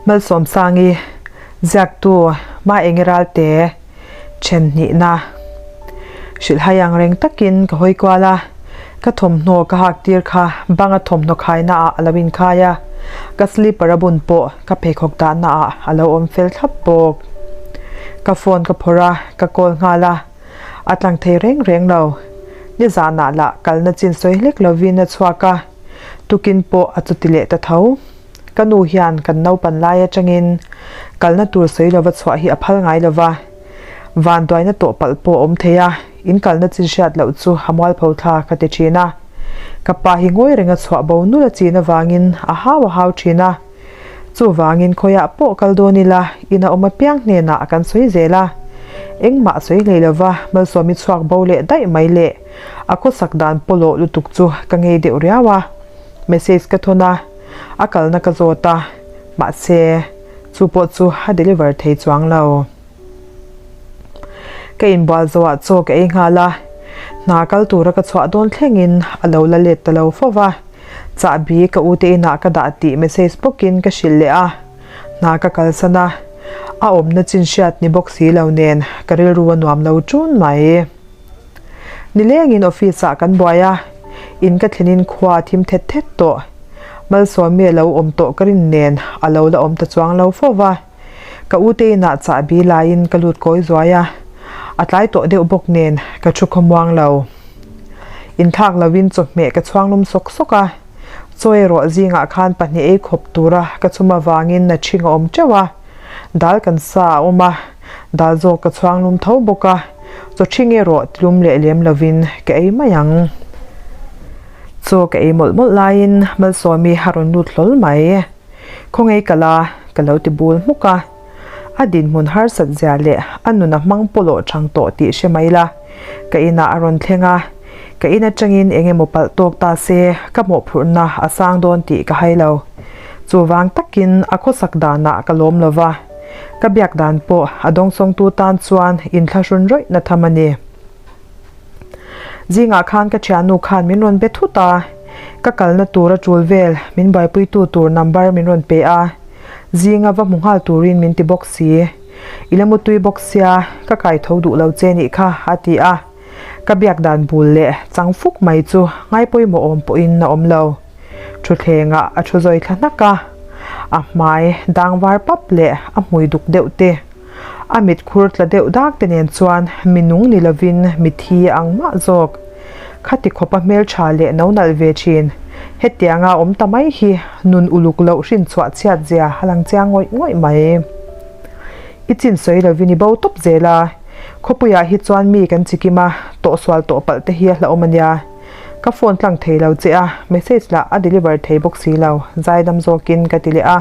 Malsawmsangi, Ziaktu, Maengi Ralte, Then hnihna. Hrilhhai ang reng takin ka hawi kual a, ka thawmhnaw ka hak tir kha banga thawmhnaw khaina ah a lo inkhai a, ka slipper a bun pawh ka pheikhawk dahna ah a lo awm fel thlap bawk. Ka phone ka phawrh a, ka call nghal a, a tlang thei reng reng lo. Nizanah lah kalna chin sawi hlek lovin a chhuak a, tukin pawh a chuti leh ta tho. Ka nu hian kan naupan lai atangin kalna tur sawi lova chhuah hi a phal ngai lova, vanduaina tawh palh pawh a awm thei a, in kalna chin hriat loh chu a mualpho thla ka ti thin a. Ka pa hi ngawi renga chhuah bo nul a chin avangin a hau a hau thin a. Chuvangin khawiah pawh kal dawn ila in a awm apiang hnenah kan sawi zel a. Engmah sawi hlei lova Malsawmi chhuak bo leh daih mai leh a khawsak dan pawlawh lutuk chu ka ngei deuh riau a. Message ka thawn a, a kalna ka zawt a, mahse chu pawh chu a deliver thei chuang lo. Ka inbual zawhah chaw ka ei nghal a, hna kal tura ka chhuah dawn thlengin a lo la let ta lo fo va, chahbi ka ute inah ka dah tih message bawkin ka hrilh leh a, hna ka kalsan a, a awmna chin hriat ni bawk si lo nen ka rilru a nuam lo ṭun mai. Nilengin office ah kan buai a, in ka thlenin khua a thim thet thet tawh. Malsawmi a lo awm tawh ka rin nen a lo la awm ta chuang lo fo va. Ka ute inah chahbi laiin ka lut kawi zuai a, a tlai tawh deuh bawk nen ka thu khawmuang lo. Inthlak lovin chawhmeh ka chhuang lum sawk sawk a, chaw erawh zingah khan pahnih ei khawp tura ka chhum avangin na ṭhing a awm ṭeuh a. Dal kan sa a awm a, dal zawk ka chhuang lum tho bawk a, chaw ṭhi nge rawh tlum leh lem lovin ka ei mai ang. Chaw ka ei mawlh mawlh laiin Malsawmi a rawn lut hlawl mai. Khawngaih ka la, ka lo ti bul hmuk a. A dinhmun harsat zia leh a nun a hmang pawlawh chang tawh tih hre mai la. Ka inah a rawn thleng a, ka in atangin eng emaw palh tawk ta se ka mawhphurhna a sang dawn tih ka hai lo. Chuvang takin a khawsak danah ka lawm lo va, ka biak dan pawh a dawngsawngtu tan chuan inthlahrun rawih na tham a ni. Zingah khan ka thiannu khan min rawn be thut a, ka kalna tur a tul vel min buaipuitu tur number min rawn pe a, zinga va hmu nghal turin min ti bawk si. I la mutui bawk sia, ka kai tho duh lo che nih kha, a ti a. Ka biak dan bul leh chang fuk mai chu ngai pawimawh awm pawhin a awm lo. Thutthlengah a thu zawi thla hnak a, a hmai dang var pap leh a hmui duk deuh te, a mit khur tla deuh dak te nen chuan mi nung ni lovin mi thi ang mah zawk. Khati khawpa hmeltha leh no nalh ve thin. Hetianga awm ta mai hi nun uluk loh hrinchhuah chhiat zia a lang chiang ngawih ngawih mai. I chin sawi lovin i bo tawp zel a, khawpuiah hi chuan mi kan chikim a, tawhsual tawh palh te hi a hlauhawm a nia. Ka phone tlang thei lo che a, message lah a deliver thei bawk si lo, zaidam zawkin ka ti leh a.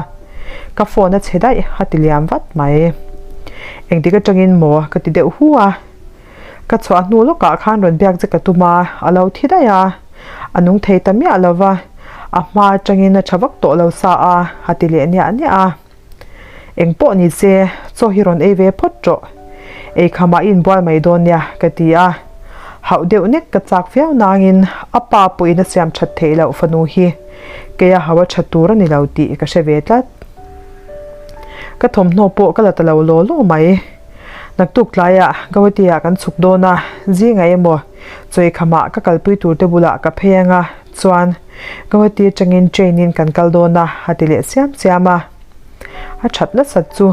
Ka phone a chhe daih a ti liam vat mai. Engtik atangin maw ka ti deuh hu a. Ka chhuah hnu lawkah khan rawn biak che ka tum a, a lo thi daih a. A nung thei ta miah lo va, a hma atangin a tha vak tawh lo sa a, a ti leh niah niah a. Eng pawh ni se, chaw hi rawn ei ve phawt rawh. Ei khamah i inbual mai dawn nia, ka ti a. Hauh deuh nek ka chak viau nangin a pa pawhin a siam that theih loh fanu hi keia hau a tha tur a ni lo tih ka hre ve tlat. Ka thawmhnaw pawh ka la ta lo law law mai. Naktuk tlaiah Gauhati-ah kan chhuk dawn a, zingah emaw chawi khamah ka kalpui turte bulah ka phei ang a, chuan Gauhati atangin train-in kan kal dawn a, a ti leh siam siam a. A that nasat chu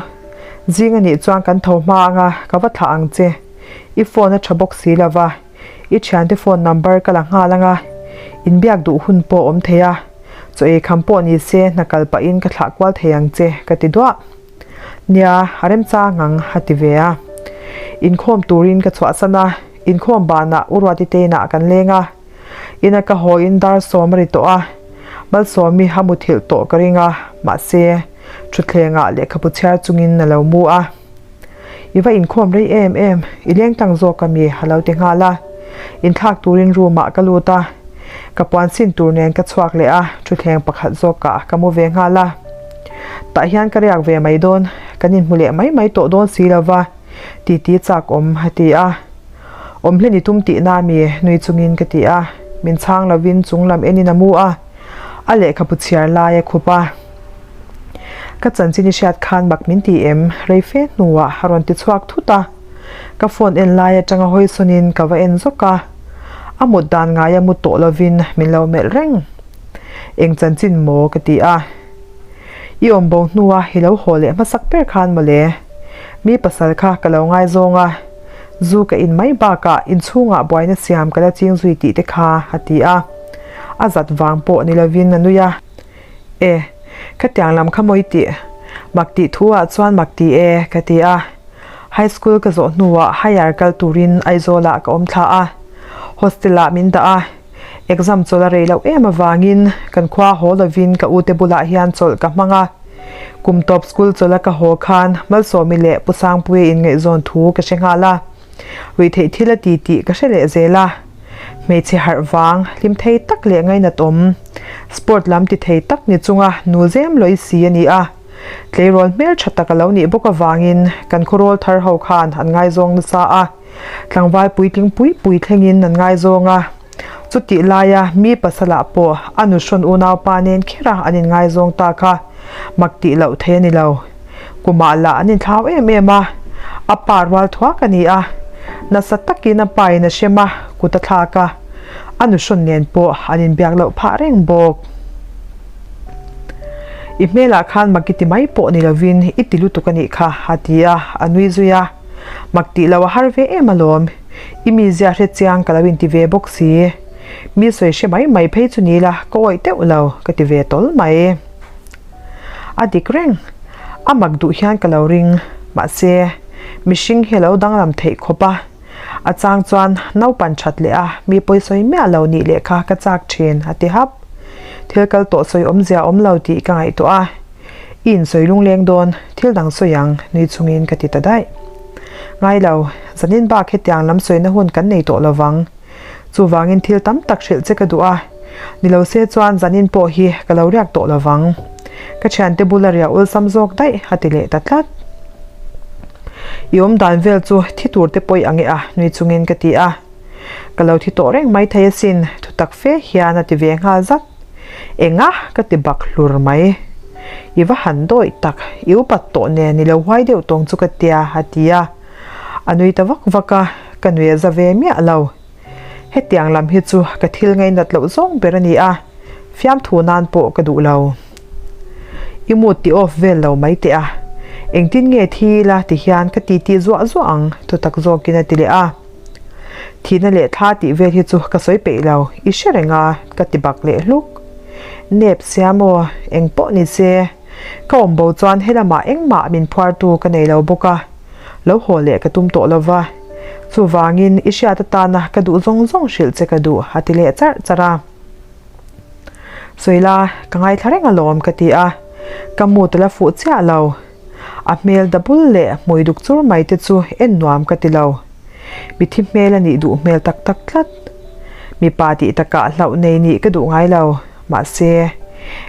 zing a nih chuan kan tho hma ang a, ka va thlah ang che. I phone a tha bawk si lo va, i thiante phone number ka la nghal ang a, inbiak duh hun pawh awm thei a, chaw ei kham pawh ni se hna kal pahin ka thlah kual thei ang che, ka ti duah. Nia, a remchang ang, a ti ve a. Inkhawm turin ka chhuahsan a, inkhawm banah U Ruati te inah kan leng a. Ina ka hawiin dar sawm a ri tawh a, Malsawmi a muthilh tawh ka ring a, mahse, thutthlengah lehkhabu chhiar chungin a lo mu a. I va inkhawm rei em em, i leng tlang zawk ami a lo ti nghal a. Inthlak turin room ah ka lut a, ka puan sin tur nen ka chhuak leh a, thutthleng pakhat zawkah ka mu ve nghal a. Tah hian ka riak ve mai dawn, kan inhmu leh mai mai tawh dawn si lova, titi chak awm a ti a. Awm hlen i tum tihna ami nui chungin ka ti a, min chhang lovin chung lam enin a mu a, a lehkhabu chhiar lai a khup a. Ka chanchin i hriat khan mak min ti em? Rei fe hnuah a rawn ti chhuak thut a. Ka phone en lai atanga hawi sawnin ka va en zawk a. A mut dan ngaia mu tawh lovin min lo melh reng. Eng chanchin maw? ka ti a. I awm bo hnua i lo haw leh hmasak ber khan mawle. Mi pasal kha ka lo ngaizawng a, zu ka in mai bakah inchhungah buaina siam ka la ching zui tih te kha a ti a. A zat vang pawh ni lovin a nui a. E, khatiang lam kha maw i tih? Mak tih thu ah chuan mak ti e ka ti a. High school ka zawh hnuah higher kal turin Aizawlah ka awm thla a. Hostel ah min dah a. Exam chawlh a rei loh em avangin kan khua haw lovin ka ute bulah hian chawlh ka hmang a. Kum tawp school chawlh a ka haw khan Malsawmi leh Pu Sangpuia inngaihzawn thu ka hre nghal a. Ruihtheih thil a ti tih ka hre leh zel a. Hmeichhe harh vang, hlim thei tak leh ngainat awm, sport lam ti thei tak ni chunga nu zem lawih si a ni a. Tleirawl hmeltha tak a lo nih bawk avangin kan khawrawl thar ho khan an ngaizawng nasa a. Tlangval puitling pui pui thlengin an ngaizawng a, chutih laia mi pasalah pawh a nuhrawn unaupa nen khera an inngaizawng ta kha mak tih loh thei a ni lo. Kumah lah an inthlau em em a, a pa rual thuak a ni a, nasa takin a pain a hrem a, kut a thlak a, a nuhrawn nen pawh an inbiak loh phah reng bawk. I hmelah khan mak i ti mai pawh ni lovin i ti lutuk a nih kha, a ti a, a nui zui a. Mak tih lo a har ve em alawm. I mizia hre chiang ka lo inti ve bawk si. Mi sawi hre mai mai phei chu ni la, ka awih teuh lo, ka ti ve tawl mai. A dik reng. A mak duh hian ka lo ring. Mahse, mihring hi a lo danglam theih khawp a. A chang chuan naupan that leh a mi pawi sawi miah lo nih leh kha ka chak thin, a ti hap. Thil kal tawh sawi awmzia awm lo tih ka ngaihtuah a. I insawi lungleng dawn, thil dang sawi ang, nui chungin ka ti ta daih. Ngai lo, zanin bak hetiang lam sawina hun kan nei tawh lovang. Chuvangin thil tam tak hrilh che ka duh a, ni lo se chuan zanin pawh hi ka lo riak tawh lovang. Ka thiante bula riah awlsam zawk daih a ti leh ta tlat. I awm dan vel chu thi tur te pawi ang e a, nui chungin ka ti a. Ka lo thi tawh reng mai thei asin, thutak fe hian a ti ve nghal zat. Enga? ka ti bak hlur mai. I va han dawih tak, i upat tawh nen i lo huai deuh tawng chu ka tia, a ti a. A nui ta vak vak a, ka nui a za ve miah lo. Hetiang lam hi chu ka thil ngainat loh zawng ber a ni a, fiamthu nan pawh ka duh lo. I mood ti off vel lo mai teh a, engtin nge thi ila ti hian ka titi zuah zuah ang, thutak zawkin a ti leh a. Thihna leh thla tih vel hi chu ka sawi peih lo, i hre reng a, ka ti bak leh hluk. Nep sia maw, eng pawh ni se, ka awm bo chuan helamah engmah min phuartu ka nei lo bawk a, lo haw leh ka tum tawh lo va. Chuvangin i hriat atana ka duh zawng zawng hrilh che ka duh, a ti leh charh charh a. Sawi la, ka ngaithla reng alawm ka ti a, ka mood a la fuh chiah lo. A hmel dabul leh hmui duk chur mai te chu en nuam ka ti lo. Mithi hmel a nih duh hmel tak tak tlat. Mipa tih takah hlauh nei nih ka duh ngai lo. Mahse,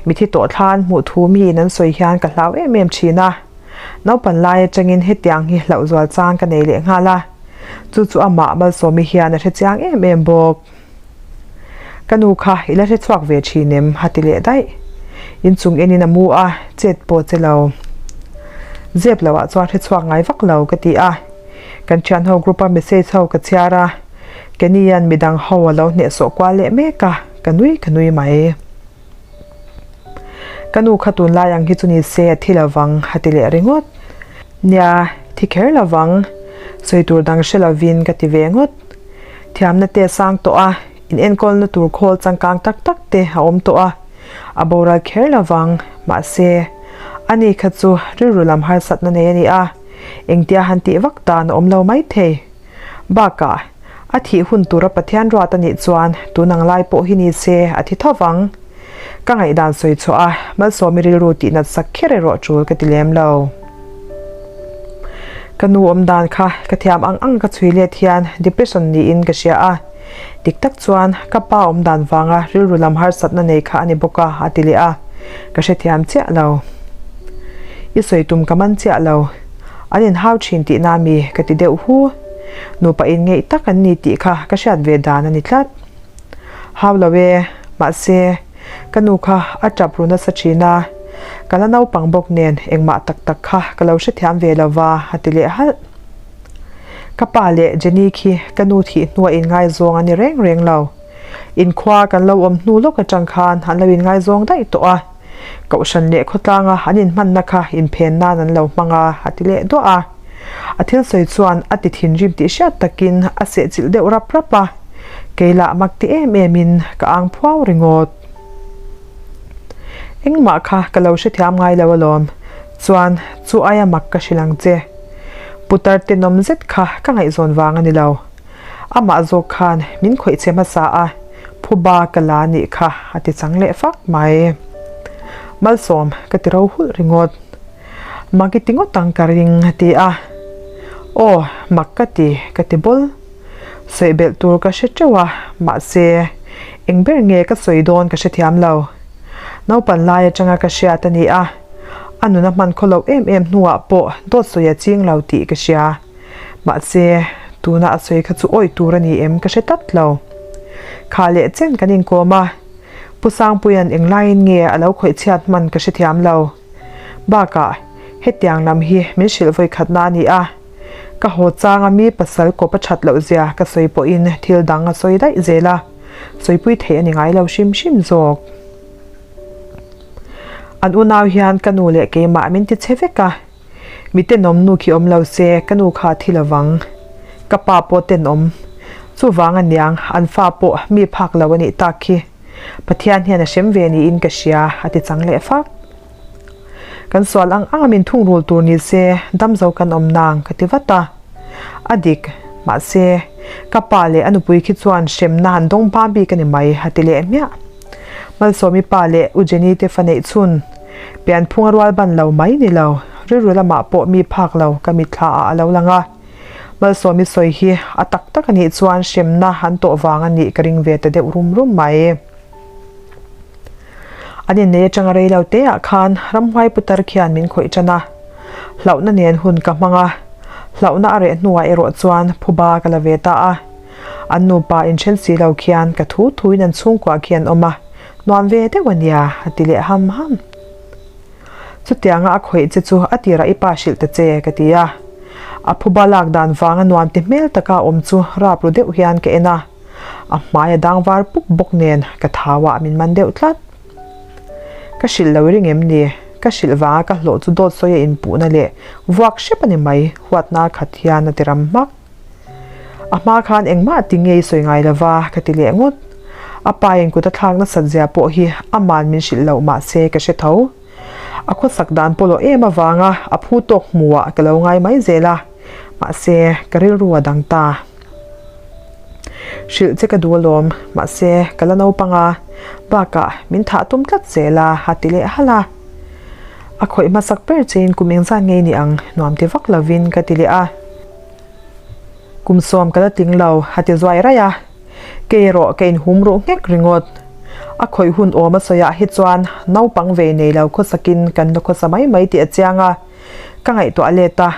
mithi tawh thlan hmuh thu miin an sawi hian ka hlau em em thin a. Naupan lai atangin hetiang hi hlauh zual chang ka nei leh nghal a. Chu chu amah Malsawmi hian a hre chiang em em bawk. Ka nu kha i la hre chhuak ve thin em? a ti leh daih. Inchung enin a mu a, chet pawh che lo. Zep lo ah chuan hre chhuak ngai vak lo ka ti a. Kan thian ho group a message ho ka chhiar a, Kenny-a'n midang ho a lo hnehsawh kual leh mek a, ka nui ka nui mai. Ka nu kha tunlai ang hi chu ni se a thi lovang a ti leh ringawt. Nia, thi kher lovang, sawi tur dang hre lovin ka ti ve ngawt. Thiamna te a sang tawh a, in enkawlna tur khawl changkang tak tak te a awm tawh a, a boral kher lovang, mahse, ani kha chu rilru lam harsatna nei a ni a, engtia han tih vak dan a awm lo maithei. Bakah, a thih hun tura Pathian ruat a nih chuan tun ang lai pawh hi ni se a thi tho vang. Ka ngaihdan sawi chhuah a, Malsawmi rilru tih nat sak kher erawh tul ka ti lem lo. Ka nu awm dan kha ka thiam ang ang ka chhui let hian depression niin ka hria a, dik tak chuan ka pa awm dan vanga rilru lam harsatna nei kha a ni bawk a, a ti leh a, ka hrethiam chiah lo. I sawi tum ka man chiah lo. An inhau thin tihna mi ka ti deuh hu. Nupa inngeih tak an ni tih kha ka hriat ve dan a ni tlat. Hau lo e, mahse, ka nu kha a tap ru nasa thin a. Ka la naupang bawk nen engmah tak tak kha ka lo hrethiam ve lo va, a ti leh halh. Ka pa leh Jenny khi ka nu thih hnua inngaizawng a ni reng reng lo. Inkhua kan lo awm hnu lawk atang khan an lo inngaizawng daih tawh a. Kohhran leh khawtlanga an inhmanna kha inphen nan an lo hmang a, a ti leh duah a. A thil sawi chuan a ti thinrim tih hriat takin a sehchilh deuh rap rap a. Kei lah mak ti em emin ka ang phuau ringawt. Engmah kha ka lo hrethiam ngai lo alawm. Chuan chu aia mak ka hrilh ang che. Putar tenawm zet kha ka ngaihzawn vang a ni lo. Amah zawk khan min khawih che hmasa a, phuba ka la nih kha a ti chang leh fak mai. Malsawm ka ti ro hulh ringawt. Mak i ti ngawt ang ka ring a ti a. Aw, mak ka ti, ka ti bawl. Sawi belh tur ka hre teuh a, mahse eng ber nge ka sawi dawn ka hrethiam lo. Naupan lai atanga ka hriat a ni a, a nuna hman khaw loh em em hnuah pawh dawt sawi a ching lo tih ka hria. Mahse, tuna a sawi kha chu awih tur a ni em ka hre tlat lo. Kha leh chen kan inkawm a, Pu Sangpuia'n eng laiin nge a lo khawih chhiat hman ka hrethiam lo. Bakah, hetiang lam hi min hrilh vawi khatna a ni a. Ka haw changa mi pasal kawp a that loh zia ka sawi pawhin thil dang a sawi daih zel a, sawipui theih a ni ngai lo hrim hrim zawk. An unau hian ka nu leh keimah min ti che vek a, mi tenawm nu khi awm lo se ka nu kha a thi lovang. Ka pa pawh tenawm. Chuvang aniang an fa pawh mi phak lo a nih tak khi. Pathian hian a hrem ve niin ka hria a ti chang leh fak. Kan sual ang ang a min thungrul tur ni se dam zo kan awm nang ka ti vat a. A dik, mahse, ka pa leh a nupui khi chuan hremna han dawng hma bik a ni mai a ti leh hmiah. Malsawmi pa leh U Jenny te fa neih chhun pianphung a rual ban lo mai ni lo, rilru lamah pawh mi phak lo ka mitthla ah a lo lang a. Malsawmi sawi hi a tak tak a nih chuan hremna an tawh vang a nih ka ring ve ta deuh rum rum mai. An innei atanga rei lo te ah khan ramhuai putar khian min khawih tan a, hlauhna nen hun ka hmang a, hlauhna a reh hnuah erawh chuan phuba ka la ve ta a. An nupa inthen si lo khian ka thu thuin an chhungkua khi an awm a, nuam ve deuh a nia a ti leh ham ham. Chutianga a khawih che chu a tirah i pa hrilh ta che ka ti a. A phuba lak dan vanga nuam ti hmel taka awm chu rap ru deuh hian ka en a. A hmai a dang var pup bawk nen ka thau ah min man deuh tlat. Ka hrilh lo ring em ni? Ka hrilh vanga ka hlawh chu dawt sawi a inpuhna leh vuak hrep a ni mai, huatna khat hian a ti ram hmak. A hma khan engmah ti ngei sawi ngai lova ka ti leh ngawt. A pa in kut a thlak nasat zia pawh hi aman min hrilh loh mahse ka hre tho. A khawsak dan pawlawh em avanga a phu tawk hmuhah ka lo ngai mai zel a, mahse ka rilru a dang ta. Hrilh che ka duh alawm, mahse ka la naupang a, bakah min thah tum tlat zel a, a ti leh halh a. A khawih hmasak ber chein kum engzat ngei ni ang nuam ti vak lovin ka ti leh a. Kum sawm ka la tling lo, a ti zuai raih a. Kei erawh ka inhum ruh nghek ringawt. A khawih hun awm a sawiah hi chuan naupang vei nei lo khawsakin kan la khawsa mai mai tih a chiang a. Ka ngaihtuah let a,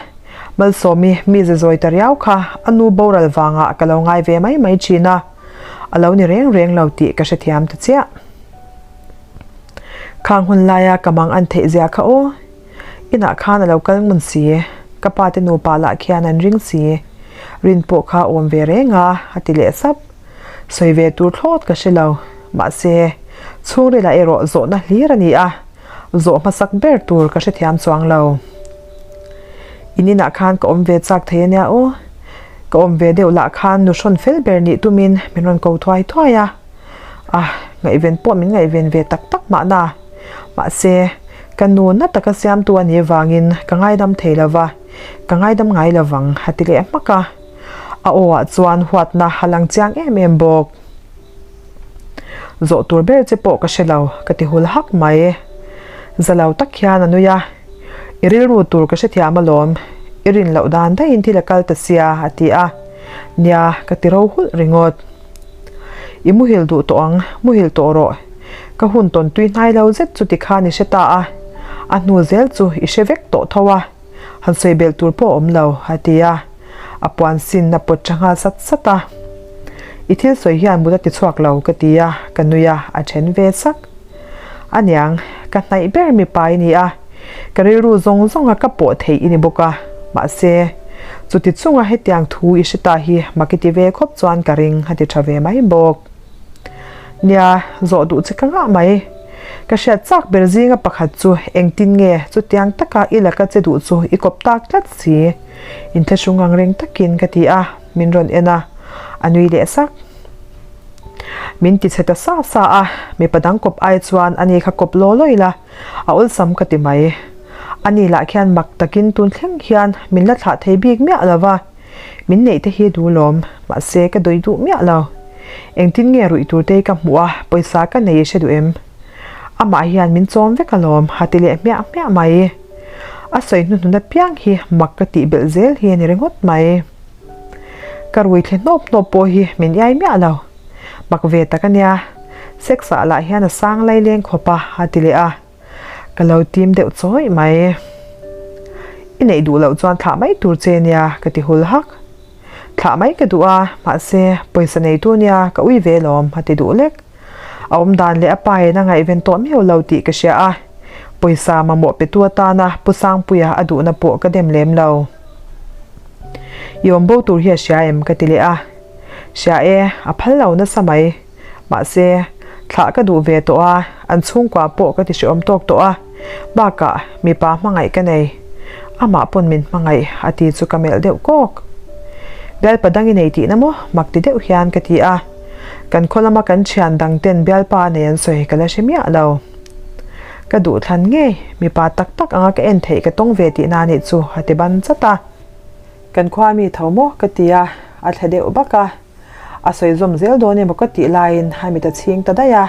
Malsawmi mi ze zawi ta riau kha a nu boral vangah ka lo ngai ve mai mai thin a, a lo ni reng reng lo tih ka hrethiam ta chiah. Khang hun laia ka mang an theih zia kha aw. Inah khan a lo kal ngun si, ka pa te nupa lah khian an ring si. Rin pawh kha awm ve reng a, a ti leh sap. Sawi ve tur thlawt ka hre lo. Mahse, chhungrilah erawh zawhna hlir a ni a, zawh hmasak ber tur ka hrethiam chuang lo. In inah khan ka awm ve chak thei a nia aw. Ka awm ve deuh lah khan nu hrawn fel ber nih tumin min rawn ko thuai thuai a. A, ngaihven pawh min ngaihven ve tak tak mahna. Mahse, ka nu na taka siamtu a nih vangin ka ngaidam thei lo va, ka ngaidam ngai lo vang, a ti leh hmak a. A aw ah chuan huatna a lang chiang em em bawk. Zawh tur ber che pawh ka hre lo, ka ti hul hak mai. Za lo tak hian a nui a, I rilru tur ka hrethiam alawm, i rin loh dan daihin thil a kal ta sia, a ti a. Nia, ka ti ro hulh ringawt. I muhil duh tawh ang, muhil tawh rawh. Ka hun tawn tui hnai lo zet chu tikhan i hre ta a, a hnu zel chu i hre vek tawh tho a, han sawi belh tur pawh a awm lo, a ti a, a puan sin a pawt tha nghal sat sat a. I thil sawi hian mut a ti chhuak lo, ka ti a, ka nui a, a then ve sak. Aniang, Ka hnaih ber mipa i ni a, ka rilru zawng zawnga ka pawh theih i ni bawk a, mahse, chuti chunga hetiang thu i hre ta hi mak i ti ve khawp chuan ka ring a ti tha ve mai bawk. Nia, zawh duh che ka ngah mai. Ka hriat chak ber zinga pakhat chu engtin nge chutiang taka i laka che duh chu i kawp tak tlat si? Inthlahrung ang reng takin ka ti a, min rawn en a, a nui leh sak. Min ti chhe ta sa sa a, mipa dang kawp ai chuan ani kha kawp law law ila, a awlsam ka ti mai. Ani lah khian mak takin tun thleng hian min la thlah thei bik miah lo va, min neih te hi duh lawm, mahse ka dawih duh miah lo. Engtin nge ruih tur te ka hmuh a, pawisa ka nei i hre duh em? Amah hian min chawm vek alawm, a ti leh hmiah hmiah mai. A sawi hnuhnun apiang hi mak ka tih belh zel hi a ni ringawt mai. Ka rui thle hnawp hnawp pawh hi min iai miah lo. Mak ve tak a nia, sex ah lah hian a sang lai leng khawp a, a ti leh a. Ka lo tim deuh chawih mai. I neih duh loh chuan thlah mai tur che nia, ka ti hul hak. Thlah mai ka duh a, mahse, pawisa neitu nia ka ui ve lawm, a ti duh lek. A awm dan leh a pa in a ngaihven tawh miau lo tih ka hria a, pawisa mamawh petu atana Pu Sangpuia a duhna pawh ka dem lem lo. I awm bo tur hi a hria em? ka ti leh a. Hria e, a phal lo nasa mai. Mahse, thlah ka duh ve tawh a, an chhungkua pawh ka ti hreawm tawk tawh a. Bakah, mipa hmangaih ka nei. Amah pawn min hmangaih a ti chu ka melh deuh kawk. Bialpa dang i nei tihna maw? mak ti deuh hian ka ti a. Kan khaw lama kan thian dang ten bialpa a nei an sawi ka la hre miah lo. Ka duh thlan ngei, mipa tak tak anga ka en theih ka tawng ve tihna anih chu a ti ban chat a. Kan khua mi tho maw ka ti a, a thle deuh bak a. A sawi zawm zel dawn emaw ka tih laiin a mit a chhing ta daih a,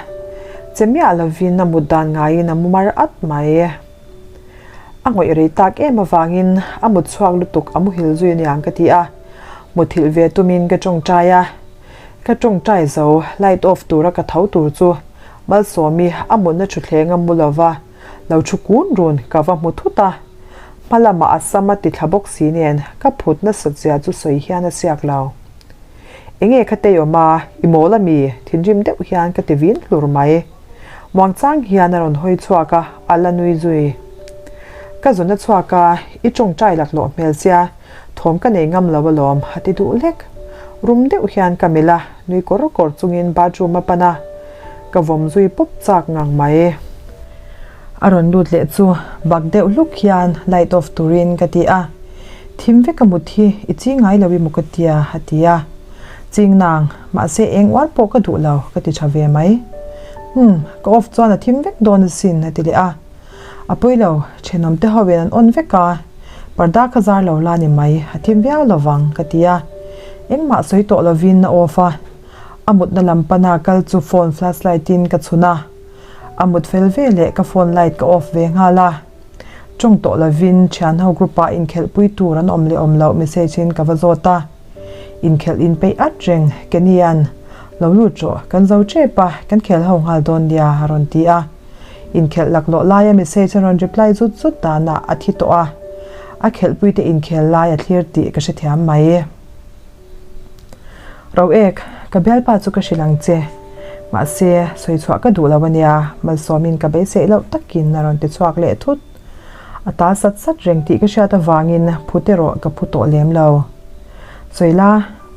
che miah lovin a mut dan ngaiin a mu mar at mai. A ngawih rei tak em avangin a mut chhuak lutuk a muhil zui aniang ka ti a, muthilh ve tumin ka tawngtai a. Ka tawngtai zo, light off tura ka tho tur chu Malsawmi a mutna thutthleng a mu lova, lo thu kun run ka va hmu thut a. Hma lamah a sam a ti thla bawk si nen ka phut nasat zia chu sawi hian a siak lo. Enge kha tei awm a, i mawl a mi? Thinrim deuh hian ka ti vin hlur mai. Muangchang hian a rawn hawi chhuak a, a la nui zui. Ka zun a chhuak a, i tawngtai laklawh hmel sia, thawm ka nei ngam lo alawm, a ti duh lek. Rum deuh hian ka melh a, nui kawr kawr chungin bathroom a pan a, ka vawm zui pawp chak ngang mai. A rawn lut leh chu bak deuh hluk hian light off turin ka ti a, thim vek a mut hi i ching ngai lo i maw ka tia a ti a, ching nang mahse eng uar pawh ka duh lo ka ti tha ve mai. Umm ka off chuan a thim vek dawn asin a ti leh a, a pawi lo thenawm te ho in an on vek a, parda kha zar lo la ni mai a thim viau lo vang ka ti a, engmah sawi tawh lovin a off a, a mutna lam pana kal chu phone flashlight in ka chhun a. A mut fel ve leh ka phone light ka off ve nghal a. Tawng tawh lovin thian ho group ah inkhelh pui tur an awm leh awm loh message in ka va zawt a. Inkhelh in peih at reng Kenny-a'n lo lut rawh kan zo tep a kan khel ho nghal dawn nia a rawn ti a. Inkhelh laklawh laia message a rawn reply zut zut danah a thi tawh a. A khelhpui te inkhel lai a thlir tih ka hrethiam mai. Ro ek, ka bialpa chu ka hrilh ang che. Mahse, sawi chhuah ka duh lo a nia, Malsawmin ka beiseih loh takin a rawn ti chhuak leh thut. A ta sat sat reng tih ka hriat avangin phut erawh ka phu tawh lem lo. Sawi la,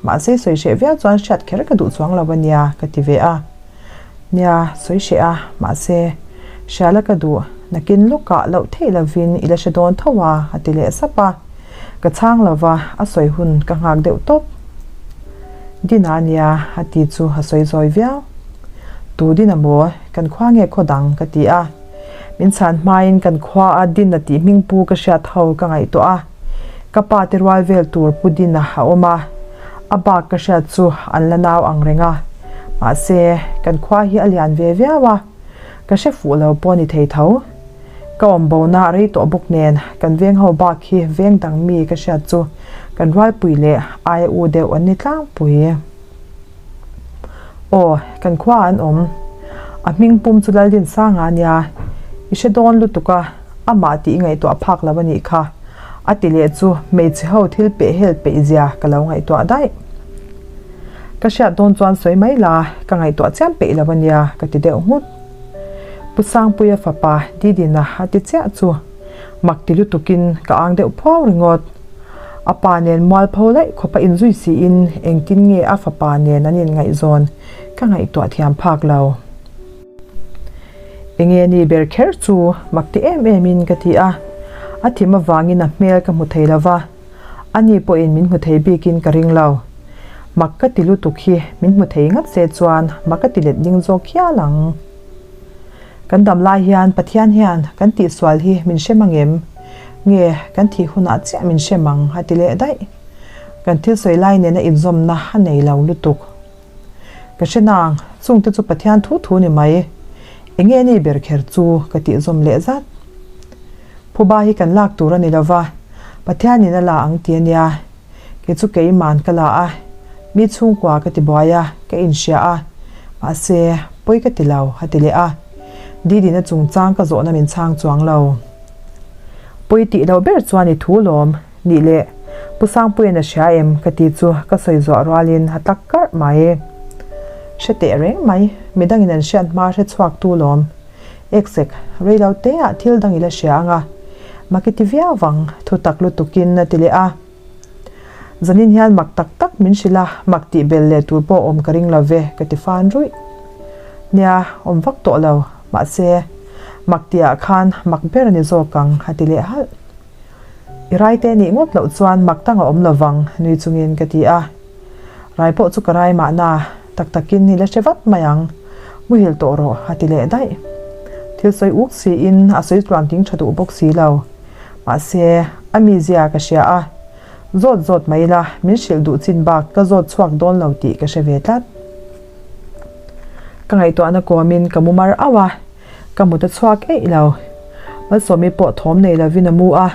mahse sawi hreh viau chuan hriat kher ka duh chuang lo a nia, ka ti ve a. Nia, sawi hreh a, mahse, hria la ka duh, nakin lawkah loh theih lovin i la hre dawn tho a, a ti leh sap a. Ka chhang lo va, a sawi hun ka nghak deuh tawp. Dina a nia, a ti chu a sawi zawi viau. Tu Dina maw? Kan khua nge khaw dang? ka ti a. Min chhan hmain kan khua a Dina tih hming pu ka hriat ho ka ngaihtuah a. Ka pa te rual vel tur Pu Dina a awm a, a bak ka hriat chu an la nau ang reng a. Mahse, kan khua hi a lian ve viau a, ka hre fuh lo pawh a ni thei tho. Ka awm bona a rei tawh bawk nen, kan veng ho bak hi veng dang mi ka hriat chu kan rualpui leh aia u deuh an ni tlangpui. Aw, kan khua an awm. A hming pum chu Laldinsanga a nia. I hre dawn lutuk a, amah tih i ngaihtuah phak lo a nih kha. A ti leh chu hmeichhe ho thil peh hel peih zia ka lo ngaihtuah daih. Ka hriat dawn chuan sawi mai la, ka ngaihtuah chiam peih lo a nia, ka ti deuh nghut. Pu Sangpuia fapa Didina a ti chiah chu mak ti lutukin ka ang deuh phuau ringawt. A pa nen mualpho laih khawpa inzui siin engtin nge a fapa nen an inngaihzawn ka ngaihtuah thiam phak lo. Enge ni ber kher chu mak ti em em in ka ti a, a thim avangin a hmel ka hmu thei lo va, ani pawhin min hmu thei bikin ka ring lo. Mak ka ti lutuk hi min hmu thei ngat se chuan mak ka ti let ding zawk hial ang. Kan dam lai hian Pathian hian kan tihsual hi min hrem angem? Nge kan thih hunah chiah min hrem ang a ti leh daih. Kan thil sawi lai nena inzawmna a nei lo lutuk. Ka hre nang, chungte chu Pathian thu thu ni mai. Enge ni ber kher chu ka tih zawm leh zat. Phuba hi kan lak tur a ni lova, Pathianin a la ang ti a nia. Kei chu keiman ka la a, mi chhungkua ka ti buai a, ka inhria a, mahse pawi ka ti lo a ti leh a. Didina chungchang ka zawhna min chhang chuang lo. Pawi tih loh ber chuan i thu lawm. Nih leh, Pu Sangpuia'n a hria em? ka ti chu ka sawi zuah rualin a tlak karh mai. Hre teh reng mai, midangin an hriat hma hre chhuak tu lawm. Eksek, rei lo teah thil dang i la hria ang a, mak i ti viau vang, thu tak lutukin a ti leh a. Zanin hian mak tak tak min hrilh a, mak tih bel leh tur pawh awm ka ring lo ve, ka ti fan ruih. Nia, awm vak tawh lo, mahse, mak tihah khan mak ber a ni zawk ang, a ti leh halh. I rai te nih ngawt loh chuan mak dang a awm lo vang, nui chungin ka ti a. Rai pawh chu ka rai mahna, tak takin i la hre vat mai ang, muhil tawh rawh a ti leh daih. Thil sawi uk siin a sawi tluan ting tha duh bawk si lo. Mahse, a mizia ka hria a, zawt zawt mai ila min hrilh duh chin bak ka zawt chhuak dawn lo tih ka hre ve tlat. Ka ngaihtuahna kawmin ka mu mar auh a. Ka mut a chhuak eih lo. Malsawmi pawh thawm nei lovin a mu a,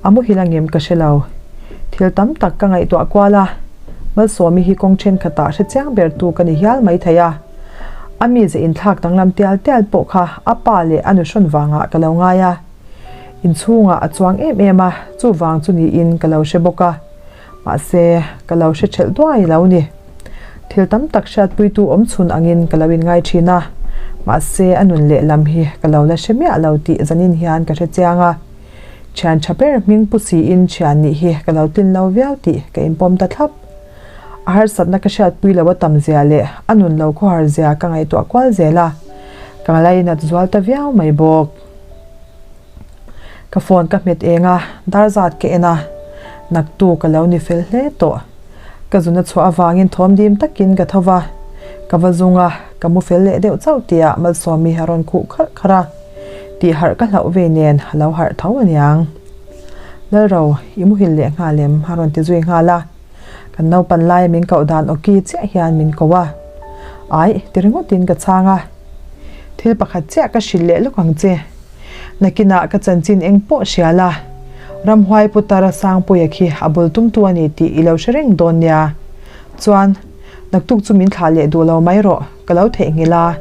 a muhil angem ka hre lo. Thil tam tak ka ngaihtuah kual a, Malsawmi hi kawng thenkhatah hre chiang ber tu ka ni hial mai thei a. A mize inthlak danglam tial tial pawh kha a pa leh a nuhrawn vangah ka lo ngai a. Inchhungah a chuang em em a, chuvang chu niin ka lo hre bawk a. Mahse, ka lo hre thelh duai lo ni. Thil tam tak hriatpuitu awm chhun angin ka lo inngai thin a, mahse a nun leh lam hi ka lo la hre miah lo tih zanin hian ka hre chiang a. Thian tha ber hming pu siin thian nih hi ka lo tlin lo viau tih ka inpawm ta thlap. A harsatna ka hriatpui lo a tam zia leh a nun lo khawhar zia ka ngaihtuah kual zel a, ka lainat zual ta viau mai bawk. Ka phone ka hmet eng a, dar zat ka en a, naktu ka lo ni fel hle tawh. Ka zuna chhuah avangin thawm dim takin ka tho va, ka va zung a, ka mu fel leh deuh chauh tihah Malsawmi a rawn khuh kharh kharh a, tih harh ka hlauh vei nen a lo harh tho aniang. Lalro, i muhil leh nghal em? a rawn ti zui nghal a, kan naupan laia min koh dan awki chiah hian min ko a. Aih, ti ringawtin ka chhang a. Thil pakhat chiah ka hrilh leh lawk ang che. Nakinah ka chanchin eng pawh hria la, Ramhuai Putara Sangpuia khi a bul tumtu a ni tih i lo hre reng dawn nia. Chuan, naktuk chu min thlah leh duh lo mai rawh, ka lo theihnghilh a.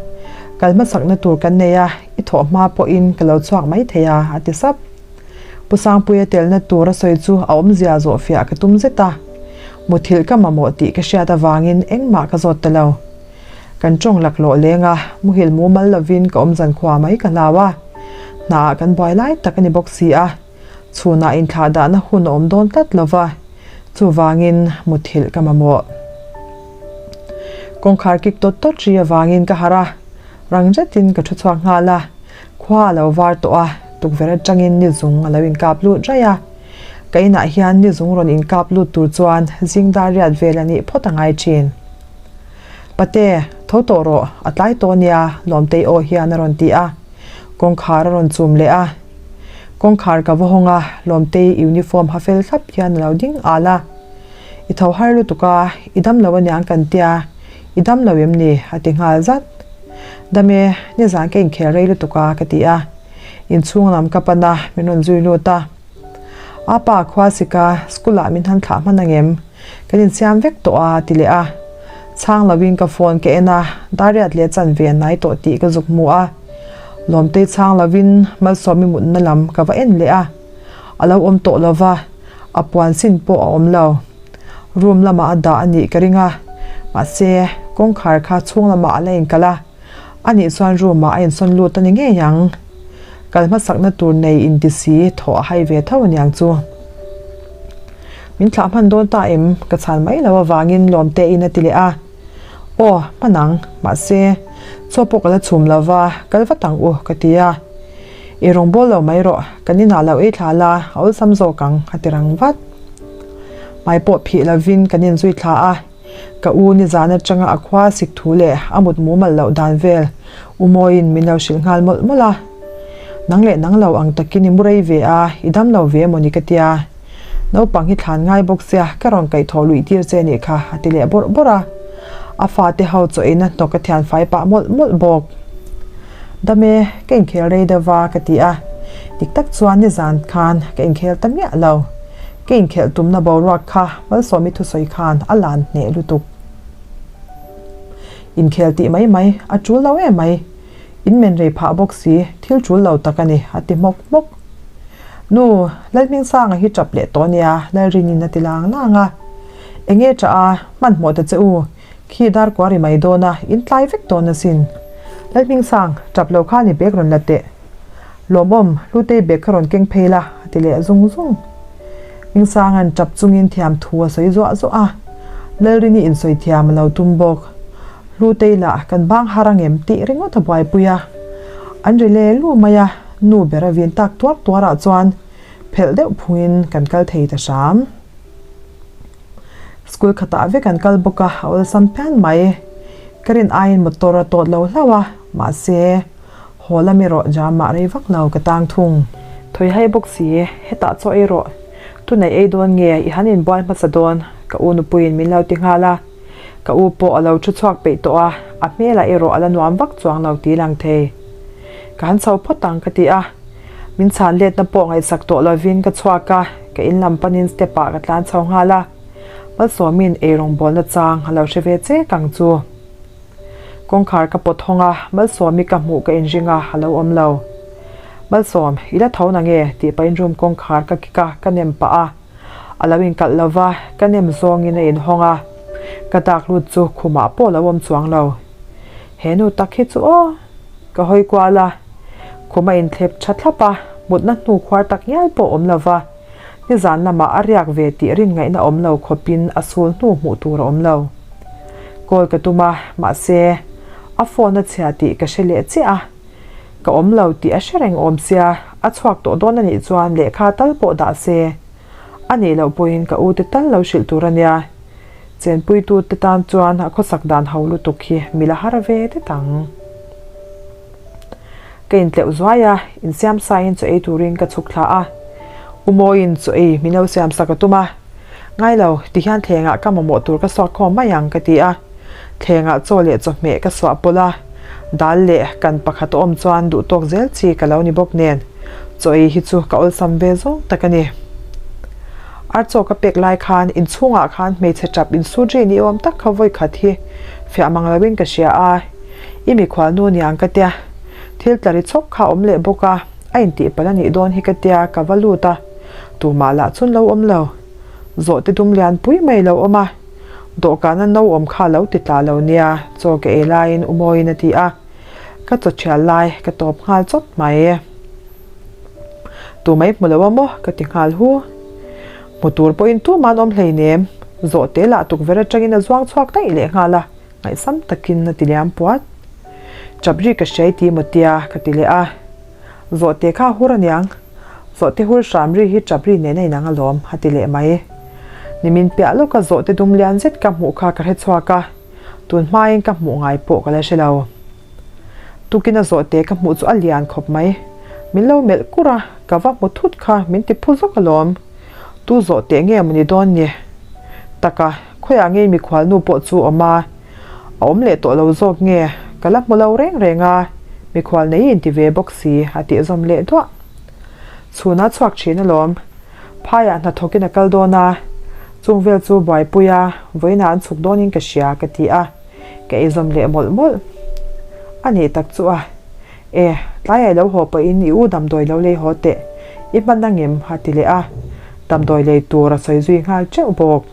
Kal hmasakna tur kan nei a, i thawh hma pawhin ka lo chhuak mai thei a, a ti sap. Pu Sangpuia telna tur a sawi chu a awmzia zawhfiah ka tum zet a. Muthilh ka mamawh tih ka hriat avangin engmah ka zawt ta lo. Kan tawng laklawh leng a, muhil mumal lovin ka awm zan khua mai ka hlau a. Hnaah kan buai lai tak a ni bawk si a, chhunah inthlah dahna hun a awm dawn tlat lo va, chuvangin muthilh ka mamawh. Kawngkhar kik tawt tawt ri avangin ka harh a, rang zetin ka thu chhuak nghal a, khua a lo var tawh a, tukverh atangin ni zung a lo inkap lut raih a. Ka inah hian ni zung rawn inkap lut tur chuan zing dar riat vel a nih phawt a ngai thin. Pate, tho tawh rawh, a tlai tawh ania, Lawmtei aw hian a rawn ti a. Kawngkhar a rawn chum leh a. Kawngkhar ka va hawng a, Lawmtei uniform ha fel thlap hian a lo ding al a. I tho har lutuk a, i dam lo aniang kan tia, i dam lo em ni? a ti nghal zat. Dam e, nizan ka inkhel rei lutuk a, ka ti a. Inchhung lam ka pan a, min rawn zui lut a. A pa khua sika school ah min han thlah hman angem? Kan insiam vek tawh a a ti leh a. Chhang lovin ka phone ka en a, dariat leh chanve a nai tawh tih ka zuk hmu a. Lawmtei chhang lovin Malsawmi mutna lam ka va en leh a. A lo awm tawh lova, a puan sin pawh a awm lo. Room lamah a dah a nih ka ring a, mahse kawngkhar kha chhung lamah a la inkalh a. Anih chuan room ah a insawn lut a ni ngei ang. Kal hmasakna tur nei inti si thawh a hai ve tho aniang chu. Min thlah hman dawn ta em? Ka chhan mai lo avangin Lawmtein a ti leh a. Aw, hman ang. Mahse, chaw pawh ka la chhum lo va, kal vat ang u, ka ti a. I rawn bawl lo mai rawh, kan inah lo ei thla la, a awlsam zawk ang, a ti rang vat. Hmai pawh phih lovin kan inzui thla a. Ka u nizan atanga a khua sik thu leh a mut mumal loh dan vel U Mawiin min lo hrilh nghal mawlh mawlh a. Nang leh nang lo ang takin i mu rei ve a, i dam lo ve emaw ni ka tia. Naupang hi thlan ngai bawk sia ka rawn kaihthawh luih tir che nih kha a ti leh bawrh bawrh a. A fate ho chaw eina hnawk a thian fai pah mawlh mawlh bawk. Dam e, ka inkhel rei deuh va ka ti a. Dik tak chuan nizan khan ka inkhel ta miah lo. Ka inkhelh tumna boruak kha Malsawmi thusawi khan a lan hneh lutuk. Inkhel tih mai mai a tul lo em mai. In men rei phah bawk si, thil tul lo tak a ni, a ti hmawk hmawk. Nu, Lalhmingsanga hi tap leh tawh nia, Lalrinin a ti lang lang a. Enge tah a, hmanhmawh ta che u, khi dar kua ri mai dawn a, in tlai vek dawn asin. Lalhmingsang, tap lo khan i bag rawn la teh. Lawmawm, Hlutei bag kha rawn keng phei la, a ti leh zung zung. Hmingsanga'n tap chungin thiam thu a sawi zuah zuah a, Lalrini insawi thiam a lo tum bawk. Hlutei lah kan bang har ang em tih ringawt a buaipui a. An ri le lu mai a, nu ber a vin tak tuar tuar ah chuan phelh deuh phungin kan kal thei ta hram. School khatah vek an kal bawk a, a awlsam phian mai. Ka rin aiin motor a tawt lo hlauh a, mahse, haw lam erawh jam ah rei vak lo ka tang thung. Thawi hai bawk si, hetah chaw ei rawh. Tunei ei dawn nge i han inbual hmasa dawn? Ka u nupuiin min lo ti nghal a. Ka u pawh a lo thu chhuak peih tawh a, a hmelah erawh a la nuam vak chuang lo tih lang thei. Ka han chho phawt ang ka ti a, min chhan letna pawh ngaihsak tawh lovin ka chhuak a, ka in lam panin step ah ka tlan chho nghal a, Malsawmin eirawng bawlna chang a lo hre ve chek ang chu. Kawngkhar ka pawt hawng a, Malsawmi ka hmuh ka inring a, a lo awm lo. Malsawm, i la tho na nge? tih pahin room kawngkhar ka kik a, ka nem pah a. A lo inkalh lo va, ka nem zawngin a inhawng a, ka dak lut chu khumah pawh a lo awm chuang lo. He nu tak hi chu aw! Ka hawi kual a, khum a inthlep tha thlap a, mutna hnu khuar tak ngial pawh awm lo va, nizan lamah a riak ve tih rin ngaihna awm lo khawpin a sul hnu hmuh tur a awm lo. Call ka tum a, mahse, a phone a chhia tih ka hre leh chiah a. Ka awm lo tih a hre reng awm sia, a chhuak tawh dawn a nih chuan lehkha tal pawh dah se. A nih loh pawhin ka ute tal lo hrilh tur a nia. Chenpuitute tan chuan a khawsak dan ho lutuk hi mi la har ve det ang. Ka intleuh zuai a, insiam saiin chaw ei turin ka chhuk thla a. U Mawiin chaw ei min lo siam sak a tum a. Ngai lo, tihian thlengah ka mamawh tur ka suak khawm mai ang ka ti a. Thlengah chaw leh chawhmeh ka suah pawlh a, dal leh kan pakhat a awm chuan duh tawk zel chi ka lo ni bawk nen, chaw ei hi chu ka awlsam ve zawng tak a ni. Ar chaw ka pek lai khan inchhungah khan hmeichhe tap insut ri ni awm tak kha vawi khat hi fiah mang loin ka hria a, i mikhual nu niang ka tia, thil tla ri chhawk kha a awm leh bawk a, a intih palh a nih dawn hi ka tia ka va lut a, tumah lah chun lo awm lo, zawhte dum lian pui mai lo awm a. Dawhkana no awm kha lo ti tla lo nia, chaw ka ei laiin u Mawiin a ti a, ka chaw thial lai ka tawp nghal chawt mai. Tu mai hmu lo a maw? ka ti nghal hu. Hmu tur pawhin tuman awm hleinem, zawhte lah tukverh atangin a zuang chhuak daih leh nghal a, ngaihsam takin a ti liam puat. Chap ri ka hriai ti maw tia ka ti leh a, zawhte kha hur aniang. Zawhte hur hram ri hi tap ri nen a inang alawm, a ti leh mai. Nimin piah lawka zawhte dum lian zet ka hmuh kha ka hre chhuak a, tun hmain ka hmuh ngai pawh ka la hre lo. Tukina zawhte ka hmuh chu a lian khawp mai. Min lo melh kur a, ka va hmu thut kha min ti phu zawk alawm. Tu zawhte nge maw ni dawn ni? Taka, khawiah ngei mikhual nu pawh chu awm a, a awm leh tawh lo zawk nge? Ka la hmu lo reng reng a, mikhual nei inti ve bawk si, a tih zawm leh duah. Chhuna chhuak thin alawm. Phaiah hnathawkin a kal dawn a, chung vel chu buaipui a, vawiinah an chhuk dawnin ka hria ka ti a, ka eizawm leh mawlh mawlh. A nih tak chu a, E, tlaiah i lo haw pawhin i u damdawi lo lei haw teh, i hman angem? a ti leh a, damdawi lei tur a sawi zui nghal teuh bawk.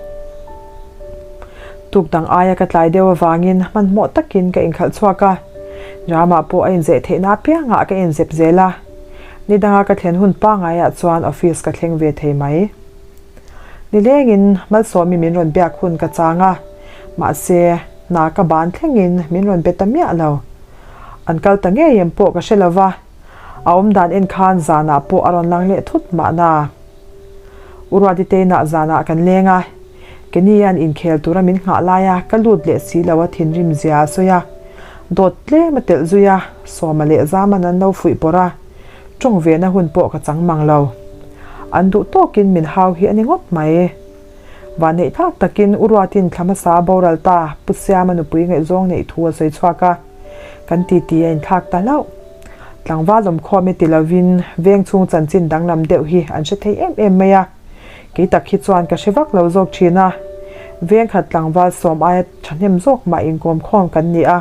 Tuk dang aia ka tlai deuh avangin hmanhmawh takin ka inkhalh chhuak a. Drama pawh a inzeh theihna apiangah ka inzep zel a, ni danga ka thlen hun pangaiah chuan office ka thleng ve thei mai. Nilengin Malsawmi min rawn biak hun ka chang a, mahse hna ka ban thlengin min rawn be ta miah lo. An kal ta ngei em pawh ka hre lo va, a awmdan en khan zanah pawh a rawn lang leh thut mahna. U Ruatiteinah zanah kan leng a, Kenny-a'n inkhel tura min nghah laia ka lut leh si lo a thinrim zia a sawi a, dawt tlem a telh zui a, Sawma leh Zama'n an lo fuih pawrh a, tawng vena hun pawh ka chang mang lo. An duh tawkin min hau hi a ni ngawt mai. Vanneih thlak takin U Ruatin thla hmasa a boral ta, Pu Siama nupui ngaihzawng neih thu a sawi chhuak a, kan titi a inthlak ta hlauh. Tlangval awmkhawm e ti lovin veng chhung chanchin danglam deuh hi an hre thei em em mai a, kei tak hi chuan ka hre vak lo zawk thin a, veng khat tlangval sawm aia thahnem zawk mah inkawmkhawm kan ni a,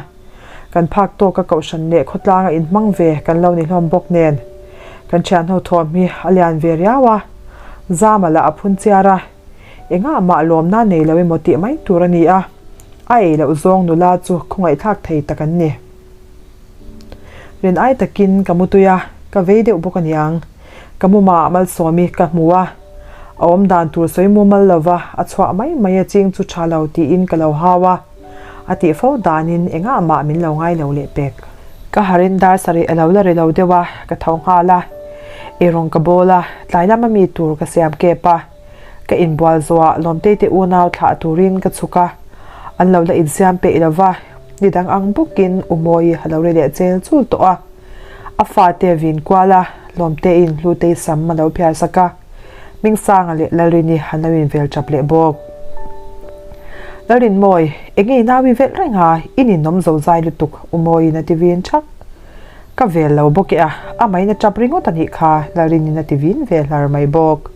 kan phak tawka kohhran leh khawtlanga inhmang ve kan lo ni hlawm bawk nen kan thianho thawm hi a lian ve riau a, zama lah a phun chiar a, engah mah lawmna nei lo emaw tih mai tur a ni a, a ei loh zawng nula chu khawngaihthlak thei tak an ni. Rin ai takin ka mutui a, ka vei deuh bawk a niang. Ka mumah Malsawmi ka hmu a, a awm dan tur sawi mumal lova a chhuah mai mai a ching chu tha lo tiin ka lo hau a, a tih fo danin engah mah min lo ngai lo leh pek. Ka harin dar sarih a lo la ri lo deuh a, ka tho nghal a, eirawng ka bawl a, tlai lama mi tur ka siam kep a. Ka inbual zawhah Lawmtei te unau thlah turin ka chhuk a, an lo la insiam peih lo va, ni dang ang bawkin U Mawi a lo ri leh chel chul tawh a. A fate vin kual a, Lawmteiin Hlutei sam a lo phiar sak a, Hmingsanga leh Lalrini an lo invel tap leh bawk. Lalrinmawi, eng nge i nau i velh reng a, i ninawm zo zai lutuk, U Mawiin a ti vin thak. Ka vel lo bawk e a, amahin a tap ringawt a nih kha, Lalrinin a ti vin ve hlar mai bawk.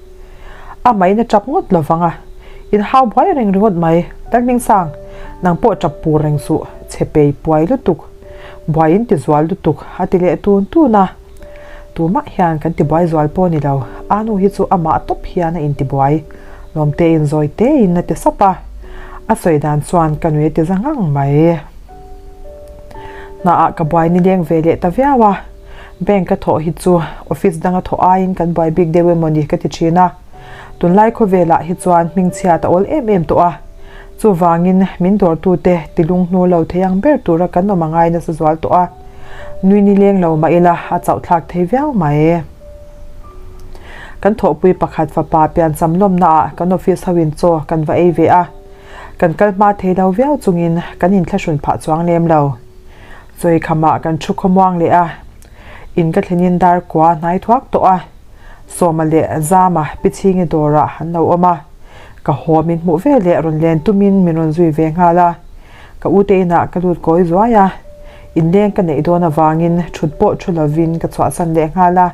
Amahin a tap ngawt lo vang a, in hau buai reng ringawt mai, Lalhmingsang, nang pawh tap pur reng suh, chhe pei puai lutuk, buai in ti zual lutuk, a ti leh tun tun a. Tumah hian kan ti buai zual pawh ni lo, Anu hi chu amah tawp hian a intibuai, Lawmtein zawi tein a ti sap a, a sawi dan chuan ka nui a ti za ngang mai. Hnaah ka buai nileng ve leh ta viau a, bank ka thawh hi chu office danga thawh aiin kan buai bik deuh emaw ni ka ti thin a, tunlai khawvelah hi chuan hmingchhiat a awl em em tawh a, chuvangin min dawrtute ti lung hnu lo thei ang ber tura kan awm a ngai nasa zual tawh a, nui nileng lo mah ila a chauhthlak thei viau mai. Kan thawhpui pakhat fapa piancham lawmnaah kan office hoin chaw kan va ei ve a. Kan kal hma thei lo viau chungin kan inthlahrun phah chuang lem lo. Chawi khamah kan thu khawmuang leh a, in ka thlenin dar kua hnai thuak tawh a, Sawma leh Zama Pichhingi dawrah an lo awm a, ka haw min hmuh ve leh rawn len tumin min rawn zui ve nghal a, ka ute inah ka lut kawi zuai a, inleng ka neih dawn avangin thut pawh thu lovin ka chhuahsan leh nghal a.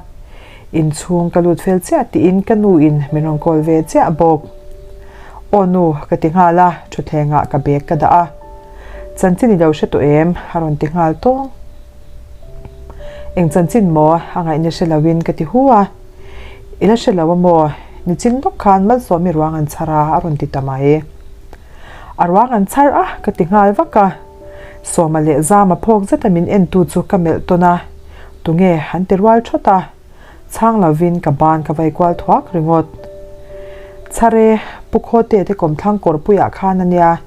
Inchhung ka lut fel chiah tiin ka nu in min rawn call ve chiah bawk. Aw nu, ka ti nghal a, thutthlengah ka bag ka dah a. Chanchin i lo hre tawh em? a rawn ti nghal tawng. Eng chanchin maw? a ngaihna hre loin ka ti hu a. I la hre lo a maw? Nichin lawk khan Malsawmi ruang an chhar a, a rawn ti ta mai. A ruang an chhar a, ka ti nghal vak a. Sawma leh Zama phawk zeta min entu chu ka melh tawn a, tunge an ti rual thawt a, chhang lovin ka ban ka vai kual thuak ringawt. Chhare, Pu Khawte te kawmthlang kawrpuiah khan a nia,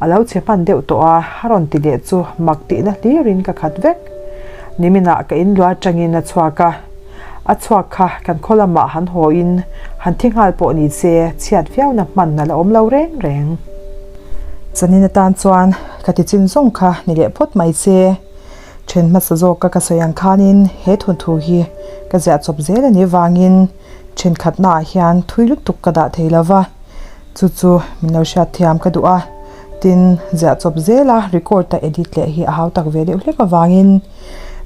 a lo chhe hman deuh tawh a, a rawn ti leh chu mak tihna hlirin ka khat vek. Niminah ka inluah atangin a chhuak a, a chhuak kha kan khaw lamah han haw in han thi nghal pawh ni se chhiat viauna hman a la awm lo reng reng. Zanin atan chuan ka ti chin zawng kha ni leh phawt mai se, then hmasa zawka ka sawi ang khanin he thawnthu hi ka ziah chawp zel a nih vangin thenkhatnaah hian thui lutuk ka dah thei lo va, chu chu min lo hriat thiam ka duh a, tin ziah chawp zela record a edit leh hi a hau tak ve deuh hlek avangin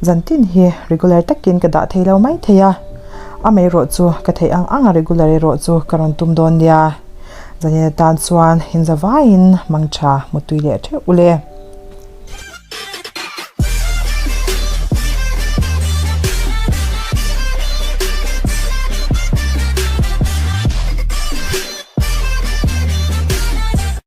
zantin hi regular takin ka dah thei lo mai thei a, amaherawh chu ka theih ang ang a regular erawh chu ka rawn tum dawn nia. Zanin atan chuan inzavaiin mangtha mutui leh theuh ule.